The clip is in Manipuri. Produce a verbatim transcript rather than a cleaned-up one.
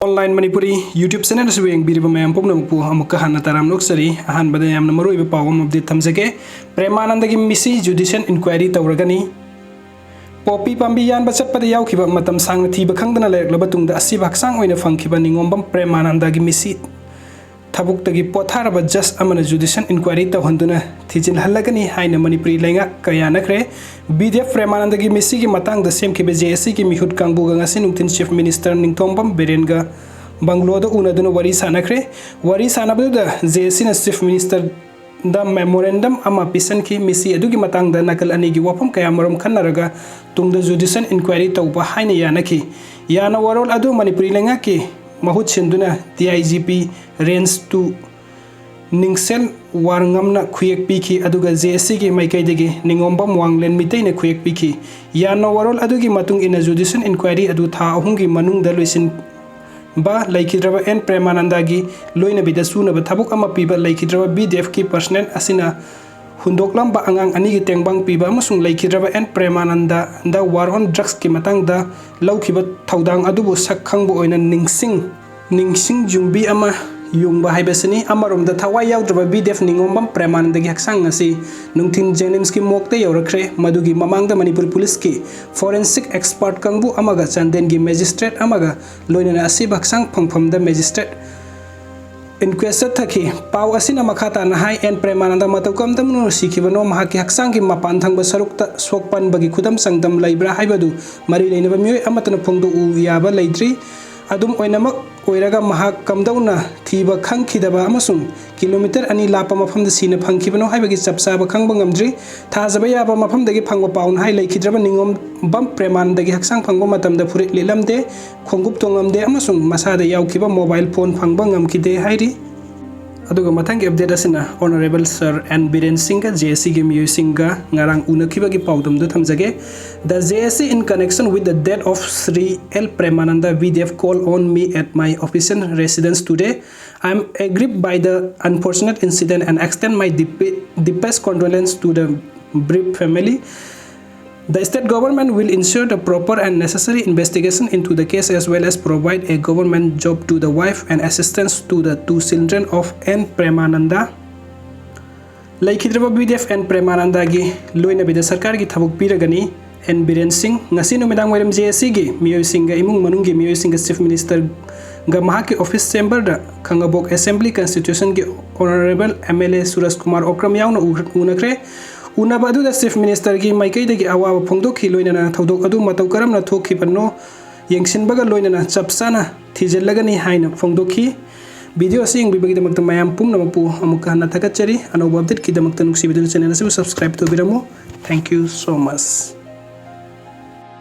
Online Manipuri YouTube channel ꯑꯁꯤꯕꯨ ꯌꯦꯡꯕꯤꯔꯤꯕ ꯃꯌꯥꯝ ꯄꯨꯝꯅꯃꯛꯄꯨ ꯑꯃꯨꯛꯀ ꯍꯟꯅ ꯇꯔꯥꯝꯅ ꯑꯣꯛꯆꯔꯤ꯫ ꯑꯍꯥꯟꯕꯗ ꯌꯥꯝꯅ ꯃꯔꯨꯑꯣꯏꯕ ꯄꯥꯎ ꯑꯃ update ꯊꯝꯖꯒꯦ꯫ ꯄ꯭ꯔꯦꯃꯥꯅꯟꯗꯒꯤ ꯃꯤꯁꯤ judicial inquiry ꯇꯧꯔꯒꯅꯤ꯫ ꯄꯣꯄꯤ ꯄꯥꯝꯕꯤ ꯌꯥꯟꯕ ꯆꯠꯄꯗ ꯌꯥꯎꯈꯤꯕ, ꯃꯇꯝ ꯁꯥꯡꯅ ꯊꯤꯕ ꯈꯪꯗꯅ ꯂꯩꯔꯛꯂꯕ ꯇꯨꯡꯗ ꯑꯁꯤꯕ ꯍꯛꯆꯥꯡ ꯑꯣꯏꯅ ꯐꯪꯈꯤꯕ ꯅꯤꯉꯣꯝꯕꯝ ꯄ꯭ꯔꯦꯃꯥꯅꯟꯗꯒꯤ ꯃꯤꯁꯤ ꯊꯕꯛꯇꯒꯤ ꯄꯣꯊꯥꯔꯕ judge ꯑꯃꯅ judicial inquiry ꯇꯧꯍꯟꯗꯨꯅ ꯊꯤꯖꯤꯜꯍꯜꯂꯒꯅꯤ ꯍꯥꯏꯅ ꯃꯅꯤꯄꯨꯔꯤ ꯂꯩꯉꯥꯛꯀ ꯌꯥꯅꯈ꯭ꯔꯦ꯫ BDF ꯄ꯭ꯔꯦꯃꯥꯅꯟꯗꯒꯤ ꯃꯤꯁꯤꯒꯤ ꯃꯇꯥꯡꯗ ꯁꯦꯝꯈꯤꯕ JACꯒꯤ ꯃꯤꯍꯨꯠ ꯀꯥꯡꯕꯨꯒ ꯉꯁꯤ ꯅꯨꯡꯊꯤꯜ Chief Minister ꯅꯤꯡꯊꯧꯕꯝ ꯕꯤꯔꯦꯟꯒ ꯕꯪꯒ꯭ꯂꯣꯗ ꯎꯅꯗꯨꯅ ꯋꯥꯔꯤ ꯁꯥꯅꯈ꯭ꯔꯦ꯫ ꯋꯥꯔꯤ ꯁꯥꯅꯕꯗꯨꯗ JACꯅ Chief Ministerꯗ memorandum ꯑꯃ ꯄꯤꯁꯟꯈꯤ꯫ ꯃꯤꯁꯤ ꯑꯗꯨꯒꯤ ꯃꯇꯥꯡꯗ ꯅꯥꯀꯜ ꯑꯅꯤꯒꯤ ꯋꯥꯐꯝ ꯀꯌꯥꯃꯔꯨꯝ ꯈꯟꯅꯔꯒ ꯇꯨꯡꯗ judicial inquiry ꯇꯧꯕ ꯍꯥꯏꯅ ꯌꯥꯅꯈꯤ꯫ ꯌꯥꯅ ꯋꯥꯔꯣꯜ ꯑꯗꯨ ꯃꯅꯤꯄꯨꯔꯤ ꯂꯩꯉꯥꯛꯀꯤ ꯃꯍꯨꯠ ꯁꯤꯟꯗꯨꯅ DIGP Range two ꯅꯤꯡꯁꯦꯜ ꯋꯥꯔꯉꯝꯅ ꯈꯨꯌꯦꯛ ꯄꯤꯈꯤ, ꯑꯗꯨꯒ JACꯒꯤ ꯃꯥꯏꯀꯩꯗꯒꯤ ꯅꯤꯉꯣꯝꯕꯝ ꯋꯥꯡꯂꯦꯟ ꯃꯤꯇꯩꯅ ꯈꯨꯌꯦꯛ ꯄꯤꯈꯤ꯫ ꯌꯥꯅ ꯋꯥꯔꯣꯜ ꯑꯗꯨꯒꯤ ꯃꯇꯨꯡ ꯏꯟꯅ judicial inquiry ꯑꯗꯨ ꯊꯥ ꯑꯍꯨꯝꯒꯤ ꯃꯅꯨꯡꯗ ꯂꯣꯏꯁꯤꯟꯕ ꯂꯩꯈꯤꯗ꯭ꯔꯕ ꯑꯦꯟ ꯄ꯭ꯔꯦꯃꯥꯅꯟꯗꯒꯤ ꯂꯣꯏꯅꯕꯤꯗ ꯆꯨꯅꯕ ꯊꯕꯛ ꯑꯃ ꯄꯤꯕ ꯂꯩꯈꯤꯗ꯭ꯔꯕ BDFꯀꯤ personnel ꯑꯁꯤꯅ ꯍꯨꯟꯗꯣꯛꯂꯝꯕ ꯑꯉꯥꯡ ꯑꯅꯤꯒꯤ ꯇꯦꯡꯕꯥꯡ ꯄꯤꯕ ꯑꯃꯁꯨꯡ ꯂꯩꯈꯤꯗ꯭ꯔꯕ ꯑꯦꯟ ꯄ꯭ꯔꯦꯃꯥꯅꯟꯗꯗ war on drugsꯀꯤ ꯃꯇꯥꯡꯗ ꯂꯧꯈꯤꯕ ꯊꯧꯗꯥꯡ ꯑꯗꯨꯕꯨ ꯁꯛ ꯈꯪꯕ ꯑꯣꯏꯅ ꯅꯤꯡꯁꯤꯡ ꯅꯤꯡꯁꯤꯡ ꯌꯨꯝꯕꯤ ꯑꯃ ꯌꯨꯡꯕ ꯍꯥꯏꯕꯁꯤꯅꯤ꯫ ꯑꯃꯔꯣꯝꯗ ꯊꯋꯥꯏ ꯌꯥꯎꯗ꯭ꯔꯕ BDF ꯅꯤꯉꯣꯝꯕꯝ ꯄ꯭ꯔꯦꯃꯥꯅꯟꯗꯒꯤ ꯍꯛꯆꯥꯡ ꯑꯁꯤ ꯅꯨꯡꯊꯤꯜ JNIMSꯀꯤ morgueꯇ ꯌꯧꯔꯛꯈ꯭ꯔꯦ꯫ ꯃꯗꯨꯒꯤ ꯃꯃꯥꯡꯗ ꯃꯅꯤꯄꯨꯔ ꯄꯨꯂꯤꯁꯀꯤ forensic expert ꯀꯥꯡꯕꯨ ꯑꯃꯒ ꯆꯥꯟꯗꯦꯜꯒꯤ magistrate ꯑꯃꯒ ꯂꯣꯏꯅꯅ ꯑꯁꯤꯕ ꯍꯛꯆꯥꯡ ꯐꯪꯐꯝꯗ magistrate inquest ꯆꯠꯊꯈꯤ꯫ ꯄꯥꯎ ꯑꯁꯤꯅ ꯃꯈꯥ ꯇꯥꯅ ꯍꯥꯏ, ꯑꯦꯟ ꯄ꯭ꯔꯦꯃꯥꯅꯟꯗ ꯃꯇꯧ ꯀꯔꯝꯅ ꯁꯤꯈꯤꯕꯅꯣ, ꯃꯍꯥꯛꯀꯤ ꯍꯛꯆꯥꯡꯒꯤ ꯃꯄꯥꯟ ꯊꯪꯕ ꯁꯔꯨꯛꯇ ꯁꯣꯛ ꯄꯟꯕꯒꯤ ꯈꯨꯗꯝ ꯆꯥꯡꯗꯝ ꯂꯩꯕ꯭ꯔꯥ ꯍꯥꯏꯕꯗꯨ ꯃꯔꯤ ꯂꯩꯅꯕ ꯃꯤꯑꯣꯏ ꯑꯃꯠꯇꯅ ꯐꯣꯡꯗꯣꯛꯎ ꯌꯥꯕ ꯂꯩꯇ꯭ꯔꯤ꯫ ꯑꯗꯨꯝ ꯑꯣꯏꯅꯃꯛ ꯑꯣꯏꯔꯒ ꯃꯍꯥꯛ ꯀꯝꯗꯧꯅ ꯊꯤꯕ ꯈꯪꯈꯤꯗꯕ ꯑꯃꯁꯨꯡ kilometre ꯑꯅꯤ ꯂꯥꯞꯄ ꯃꯐꯝꯗ ꯁꯤꯅ ꯐꯪꯈꯤꯕꯅꯣ ꯍꯥꯏꯕꯒꯤ ꯆꯞ ꯆꯥꯕ ꯈꯪꯕ ꯉꯝꯗ꯭ꯔꯤ꯫ ꯊꯥꯖꯕ ꯌꯥꯕ ꯃꯐꯝꯗꯒꯤ ꯐꯪꯕ ꯄꯥꯎꯅ ꯍꯥꯏ, ꯂꯩꯈꯤꯗ꯭ꯔꯕ ꯅꯤꯉꯣꯝꯕꯝ ꯄ꯭ꯔꯦꯃꯥꯅꯟꯗꯒꯤ ꯍꯛꯆꯥꯡ ꯐꯪꯕ ꯃꯇꯝꯗ ꯐꯨꯔꯤꯠ ꯂꯤꯠꯂꯝꯗꯦ, ꯈꯣꯡꯎꯞ ꯇꯣꯡꯂꯝꯗꯦ ꯑꯃꯁꯨꯡ ꯃꯁꯥꯗ ꯌꯥꯎꯈꯤꯕ mobile phone ꯐꯪꯕ ꯉꯝꯈꯤꯗꯦ ꯍꯥꯏꯔꯤ꯫ ꯑꯗꯨꯒ ꯃꯊꯪꯒꯤ update ꯑꯁꯤꯅ Honourable Sir N ꯕꯤꯔꯦꯟ ꯁꯤꯡꯒ JACꯒꯤ ꯃꯤꯑꯣꯏꯁꯤꯡꯒ ꯉꯔꯥꯡ ꯎꯅꯈꯤꯕꯒꯤ ꯄꯥꯎꯗꯝꯗꯨ ꯊꯝꯖꯒꯦ꯫ The JAC, in connection with the death of Shri L Premananda, BDF call on me at my official residence today. I am aggrieved by the unfortunate incident and extend my deep- deepest condolence to the bereaved family. The state government will ensure the proper and necessary investigation into the case as well as provide a government job to the wife and assistance to the two children of N Premananda. ꯂꯩꯈꯤꯗ꯭ꯔꯕ ꯕꯤꯗꯦꯕ ꯑꯦꯟ ꯄ꯭ꯔꯦꯃꯥꯅꯟꯗꯒꯤ ꯂꯣꯏꯅꯕꯤꯗ ꯁꯔꯀꯥꯔꯒꯤ ꯊꯕꯛ ꯄꯤꯔꯒꯅꯤ꯫ ꯑꯦꯟ ꯕꯤꯔꯦꯟ ꯁꯤꯡ꯫ ꯉꯁꯤ ꯅꯨꯃꯤꯗꯥꯡ ꯋꯥꯏꯔꯝ ꯖꯦ ꯑꯦ ꯁꯤꯒꯤ ꯃꯤꯑꯣꯏꯁꯤꯡꯒ ꯏꯃꯨꯡ ꯃꯅꯨꯡꯒꯤ ꯃꯤꯑꯣꯏꯁꯤꯡꯒ ꯆꯤꯐ ꯃꯤꯅꯤꯁꯇꯔꯒ ꯃꯍꯥꯛꯀꯤ ꯑꯣꯐꯤꯁ ꯆꯦꯝꯕꯔꯗ ꯈꯥꯉꯕꯣꯛ ꯑꯦꯁꯦꯝꯕ꯭ꯂꯤ ꯀꯟꯁꯇꯤꯇ꯭ꯌꯨꯁꯟꯒꯤ honourable M L A Suraj Kumar Okram ꯌꯥꯎꯅ ꯎ-, ꯎꯅꯈ꯭ꯔꯦ꯫ ꯎꯅꯕ ꯑꯗꯨꯗ ꯆꯤꯐ ꯃꯤꯅꯤꯁꯇꯔꯒꯤ ꯃꯥꯏꯀꯩꯗꯒꯤ ꯑꯋꯥꯕ ꯐꯣꯡꯗꯣꯛꯈꯤ, ꯂꯣꯏꯅꯅ ꯊꯧꯗꯣꯛ ꯑꯗꯨ ꯃꯇꯧ ꯀꯔꯝꯅ ꯊꯣꯛꯈꯤꯕꯅꯣ ꯌꯦꯡꯁꯤꯟꯕꯒ ꯂꯣꯏꯅꯅ ꯆꯞ ꯆꯥꯅ ꯊꯤꯖꯤꯜꯂꯒꯅꯤ ꯍꯥꯏꯅ ꯐꯣꯡꯗꯣꯛꯈꯤ꯫ ꯚꯤꯗꯤꯑꯣ ꯑꯁꯤ ꯌꯦꯡꯕꯤꯕꯒꯤꯗꯃꯛꯇ ꯃꯌꯥꯝ ꯄꯨꯝꯅꯃꯛꯄꯨ ꯑꯃꯨꯛꯀ ꯍꯟꯅ ꯊꯥꯒꯠꯆꯔꯤ꯫ ꯑꯅꯧꯕ ꯑꯞꯗꯦꯠꯀꯤꯗꯃꯛꯇ ꯅꯨꯡꯁꯤꯕꯤꯗꯨꯅ ꯆꯦꯅꯦꯜ ꯑꯁꯤꯕꯨ subscribe ꯇꯧꯕꯤꯔꯝꯃꯨ꯫ Thank you so much꯫